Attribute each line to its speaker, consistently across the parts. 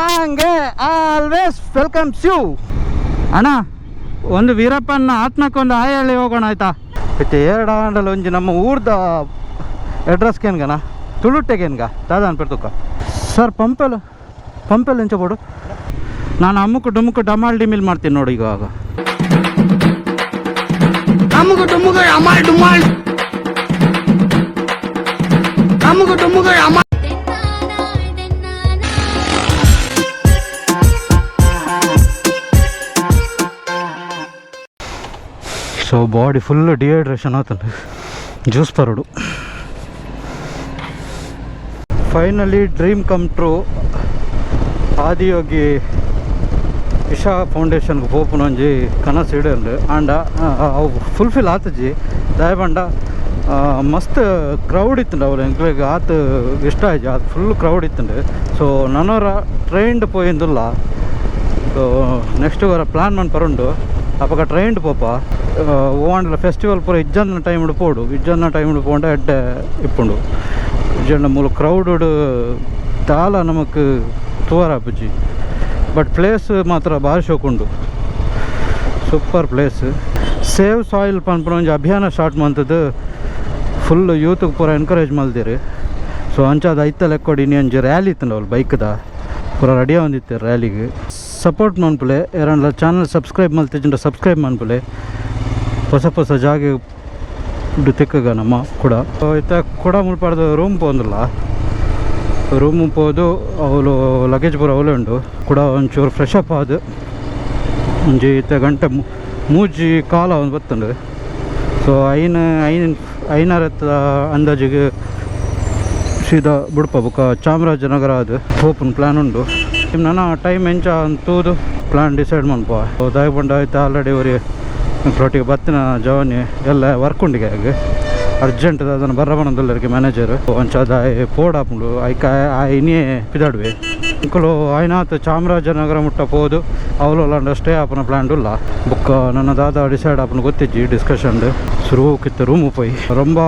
Speaker 1: ವಾಂಗೆ always welcomes you. ಅಣ್ಣ, ಒಂದು ವೀರಪ್ಪನ ಆತ್ಮಕ್ಕೊಂದು ಆಯ್ ಹೇಳಿ ಹೋಗೋಣ ಆಯ್ತಾ? ಇತ್ತೆ ಎರಡು ಆಂಡಲ್ ಒಂಜಿ ನಮ್ಮ ಊರ್ದ ಅಡ್ರೆಸ್ ಕೇನ್ಗನ ತುಳುಟ್ಟೆಗೇನ್ಗ ದಾದ ಅನ್ಪೆರ್ತುಕ್ಕ ಸರ್. ಪಂಪೆಲ್ ಪಂಪೆಲ್ ಎಂಚ ಬೋಡು? ನಾನು ಅಮ್ಮುಕು ಡುಮುಕು ಡಮಾಲ್ ಡಿಮಿಲ್ ಮಾಡ್ತೀನಿ ನೋಡಿ ಇವಾಗ.
Speaker 2: ಅಮ್ಮುಗು ಡುಮ್ಮುಗು Amal ಡುಮಾಲ್, ಅಮ್ಮುಗು ಡುಮ್ಮುಗು Amal.
Speaker 1: So body full dehydration ಆತಂಡು, juice Parrado. Finally dream come true. Adiyogi Isha ಫೌಂಡೇಶನ್ಗೆ ಪೋಪುನ ಒಂಜಿ ಕನಸು ಇಡಂಡು, ಆಂಡ ಅವು ಫುಲ್ಫಿಲ್ ಆತಜಿ. ದಾಯಪಂಡ ಮಸ್ತ್ ಕ್ರೌಡ್ ಇತ್ತುಂಡು. ಅವ್ರು ಎಂಕ್ಲೆಗ್ ಆತ್ ಇಷ್ಟ ಆಯ್ಜಿ, ಆತ್ ಫುಲ್ ಕ್ರೌಡ್ ಇತ್ತುಂಡು. ಸೊ ನನೊರ ಟ್ರೈನ್ಡ್ ಪೋಯಿಂದುಲ್ಲ. ಸೊ ನೆಕ್ಸ್ಟ್ ವರ ಪ್ಲಾನ್ ಮನ್ಪರುಂಡು, ಅಪಗ ಟ್ರೈನ್ಡ್ ಪೋಪ. ಓವಾಂಡಲ ಫೆಸ್ಟಿವಲ್ ಪೂರ ಇಜ್ಜಂದಿನ ಟೈಮ್ಡ್ ಪೋಡು. ಇಜ್ಜಂದಿನ ಟೈಮ್ಡ್ ಪೋಂಡ ಎಡ್ಡೆ ಇಪ್ಪುಂಡು. ಇಜ್ಜಂಡ ಮೂಲು ಕ್ರೌಡ್ ದಾಲ ನಮಕ್ ತೂವರ ಆಪುಜಿ. ಬಟ್ ಪ್ಲೇಸ್ ಮಾತ್ರ ಭಾರಿ ಶೋಕುಂಡು, super place. Save soil ಪನ್ಪುನ ಒಂಜಿ ಅಭಿಯಾನ ಸ್ಟಾರ್ಟ್ ಮಂತದ್ದು ಫುಲ್ ಯೂತ್ಗೆ ಪೂರ ಎನ್ಕರೇಜ್ ಮಲ್ದಿರು. ಸೊ ಅಂಚಾದ ಐತ ಲೆಕ್ಕೊಡಿ ಇನಿ ಒಂಜಿ ರ್ಯಾಲಿ ಇತ್ತುಂಡು. ಅವ್ಲು ಬೈಕ್ದ ಪೂರ ರೆಡಿ ಆವೊಂದಿತ್ತು. ರ್ಯಾಲಿಗೆ ಸಪೋರ್ಟ್ ಮನ್ಪುಲೆ. ಏರಂಡ್ಲ ಚಾನಲ್ ಸಬ್ಸ್ಕ್ರೈಬ್ ಮಲ್ತಿಜ್ಜಿಂಡ ಸಬ್ಸ್ಕ್ರೈಬ್ ಮನ್ಪುಲೆ. ಹೊಸ ಹೊಸ ಜಾಗೆ ತಿಕ್ಕಗ ನಮ್ಮ ಕೂಡ. ಇತ್ತ ಕೂಡ ಮುಲ್ಪಾಡ್ದು ರೂಮ್ ಪೋಂದಿಲ್ಲ. ರೂಮ್ ಪೋದು ಅವಳು ಲಗೇಜ್ ಪೂರ ಅವಲೇ ಉಂಡು. ಕೂಡ ಒಂಚೂರು ಫ್ರೆಶ್ ಅಪ್ ಆದು ಒಂಜಿ ಇತ್ತೆ ಗಂಟೆ ಮೂಜಿ ಕಾಲ ಒಂದು ಬತ್ತುಂಡು. ಸೊ ಐನ್ ಐನ್ ಐನರ ಅಂದಾಜಿಗೆ ಸೀದಾ ಬುಡ್ಪ. ಬೊಕ ಚಾಮರಾಜನಗರ ಅದು ಪೋಪುನ ಪ್ಲ್ಯಾನ್ ಉಂಡು. ನನ್ನ ಟೈಮ್ ಎಂಚ ತೂದು ಪ್ಲ್ಯಾನ್ ಡಿಸೈಡ್ ಮನ್ಪ. ದಾಯ ಪಂಡ ಆಯ್ತು, ಆಲ್ರೆಡಿ ಒರಿ ಒಟ್ಟಿಗೆ ಬತ್ತಿನ ಜವಾನಿ ಎಲ್ಲ ವರ್ಕ್ ಉಂಡಿಗೆ ಆಗ ಅರ್ಜೆಂಟ್ ಅದನ್ನು ಬರ್ರ ಬಣ್ಣದಲ್ಲರಿಗೆ ಮ್ಯಾನೇಜರ್. ಅಂಚಾದ ಪೋಡಾಪುಂಡು. ಐಕ ಇನಿಯೇ ಪಿದಾಡುವೆ ಅಂಕಲು. ಆಯ್ನಾತ್ ಚಾಮರಾಜನಗರ ಮುಟ್ಟ ಪೋದು ಅವಲು ಸ್ಟೇ ಆಪುನ ಪ್ಲ್ಯಾನ್ ಉಲ್ಲ. ಬೊಕ್ಕ ನನ್ನ ದಾದ ಡಿಸೈಡ್ ಆಪುನ ಗೊತ್ತಿಜ್ಜಿ. ಡಿಸ್ಕಷನ್ ಸುರುಕಿತ್ತು. ರೂಮು ಪೋಯಿ ரொம்ப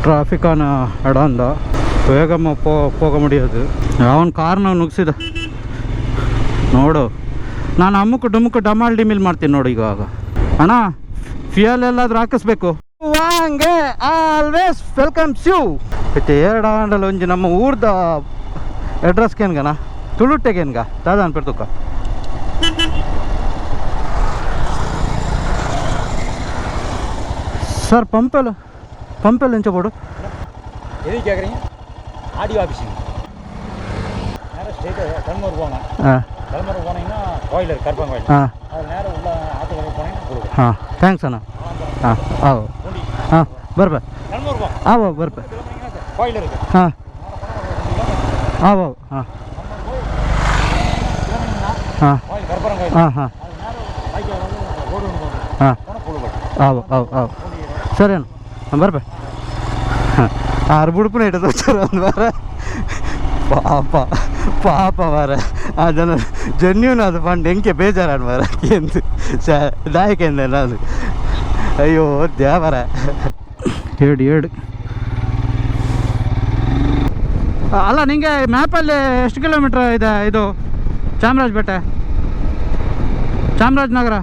Speaker 1: ಟ್ರಾಫಿக்கான இடம் தான். வேகமாக போக முடியாது. ಅವನ ಕಾರ್ನ ನುಗ್ಸಿದ ನೋಡು. ನಾನು ಅಮ್ಮುಕು ಡುಮುಕು ಡಮಾಲ್ ಡಿಮಿಲ್ ಮಾಡ್ತೀನಿ ನೋಡಿ ಇವಾಗ. ಅಣ್ಣ, ಫ್ಯೂಯಲ್ ಎಲ್ಲಾದ್ರೂ ಹಾಕಿಸ್ಬೇಕು. ವಾಂಗೆ always welcomes you. ಇತ್ತೆ ಎರಡು ಆಂಡಲ್ ಒಂಜಿ ನಮ್ಮ ಊರ್ದ ಅಡ್ರೆಸ್ ಕೇನ್ಗನ ತುಳುಟ್ಟೆಗೇನ್ಗ ದಾದ ಅನ್ಪೆರ್ತುಕ್ಕ ಸರ್. ಪಂಪೆಲ್ ಪಂಪೆಲ್ ಎಂಚ ಬೋಡು?
Speaker 3: எதுக்கு கேட்குறீங்க? ஆடியோ ஆஃபீஸுங்க. நேராக ஸ்ட்ரெயிட்டாக தலைமுறை போங்க.
Speaker 1: ಹಾಂ.
Speaker 3: தலைமுறை போனீங்கன்னா கோயில் இருக்குது, கருப்பன் கோயில்.
Speaker 1: ಹಾಂ.
Speaker 3: அது நேராக உள்ள ஆற்றுக்கரை போனீங்கன்னா கொடுக்கும்.
Speaker 1: ಹಾಂ, thanks ಅಣ್ಣ. ಹಾಂ, ಆವು. ಹಾಂ, ಬರ್ಬ.
Speaker 3: தலைமுறை போங்க.
Speaker 1: ಆವು, ಬರ್ಬ.
Speaker 3: கோயில் இருக்குது.
Speaker 1: ಹಾಂ, ಆವು, ಹಾಂ ಹಾಂ.
Speaker 3: கோயில், கருப்பரன் கோயில்.
Speaker 1: ಹಾಂ ಹಾಂ.
Speaker 3: அது நேரம் பைக் ரோடு ஒன்று போகும்.
Speaker 1: ಹಾಂ.
Speaker 3: போனால் புழுப்பட்டு.
Speaker 1: ಆವು ಆವು ಆವು, ಸರಿ ಅಣ್ಣ, ಬರ್ಬ. ಹಾಂ, ಆರು ಬುಡ್ಪುನ ಇಟ್ಟದ ಒಂದು ವಾರ. ಪಾಪ ಪಾಪ ಮಾರ, ಆ ಜನ ಜೆನ್ಯೂನ್ ಅದು ಪಂಡ ಎಂಕೆ ಬೇಜಾರಾಡ್ ಮಾರ. ಎಂತ ದಾಯಕೆಂದೆ ನಾನು? ಅಯ್ಯೋ ದೇವರ. ಏಡು ಏಡು ಅಲ್ಲ, ನಿಂಗೆ ಮ್ಯಾಪಲ್ಲಿ ಎಷ್ಟು ಕಿಲೋಮೀಟ್ರ್ ಇದೆ ಇದು ಚಾಮರಾಜಪೇಟೆ, ಚಾಮರಾಜನಗರ?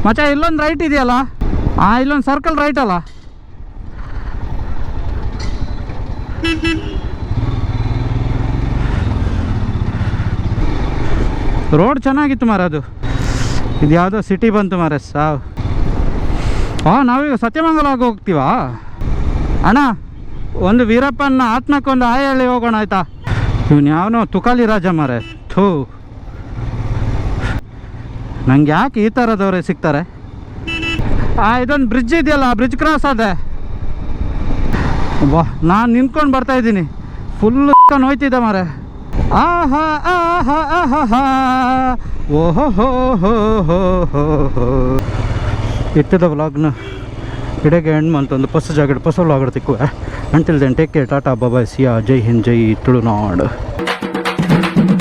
Speaker 1: ಮಚ್ಚ, ಇಲ್ಲೊಂದು ರೈಟ್ ಇದೆಯಲ್ಲ? ಹಾಂ, ಇಲ್ಲೊಂದು ಸರ್ಕಲ್ ರೈಟ್ ಅಲ್ಲ? ರೋಡ್ ಚೆನ್ನಾಗಿತ್ತು ಮಾರ ಅದು. ಇದು ಯಾವುದೋ ಸಿಟಿ ಬಂತು ಮಾರ ಸಾವ್. ಹಾಂ, ನಾವೀಗ ಸತ್ಯಮಂಗಲ ಹೋಗ್ತೀವಾ? ಅಣ್ಣ, ಒಂದು ವೀರಪ್ಪನ ಆತ್ಮಕ್ಕೊಂದು ಆಯ್ ಹೇಳಿ ಹೋಗೋಣ ಆಯ್ತಾ? ಇವನು ಯಾವನೋ ತುಕಾಲಿ ರಾಜ ಮಾರೆ. ಥೂ, ನಂಗೆ ಯಾಕೆ ಈ ಥರದವ್ರೆ ಸಿಗ್ತಾರೆ? ಇದೊಂದು ಬ್ರಿಡ್ಜ್ ಇದೆಯಲ್ಲ, ಬ್ರಿಡ್ಜ್ ಕ್ರಾಸ್ ಅದೇ. ವಾ, ನಾನು ನಿಂತ್ಕೊಂಡು ಬರ್ತಾ ಇದ್ದೀನಿ, ಫುಲ್ ನೋಯ್ತಿದ್ದೆ ಮಾರೆ. ಆಹಾ ಆಹಾ ಆಹಾ, ಓಹೋ ಹೋ ಹೋ ಹೋ ಹೋ ಹೋ. ಇತ್ತದ ವ್ಲಾಗ್ನ ಇಡೆಗೆ ಎಂಡ್ ಮಂತ್ ಒಂದು ಹೊಸ ಜಾಗ ಹೊಸ vlog ತಿಕ್ಕುವೆ. Until then, take care, tata, bye, see ya. Jai Hind, Jai Tulunadu.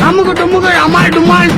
Speaker 2: ಅಮ್ಮುಗು ಡುಮ್ಮುಗು Amal ಡುಮಾಲ್.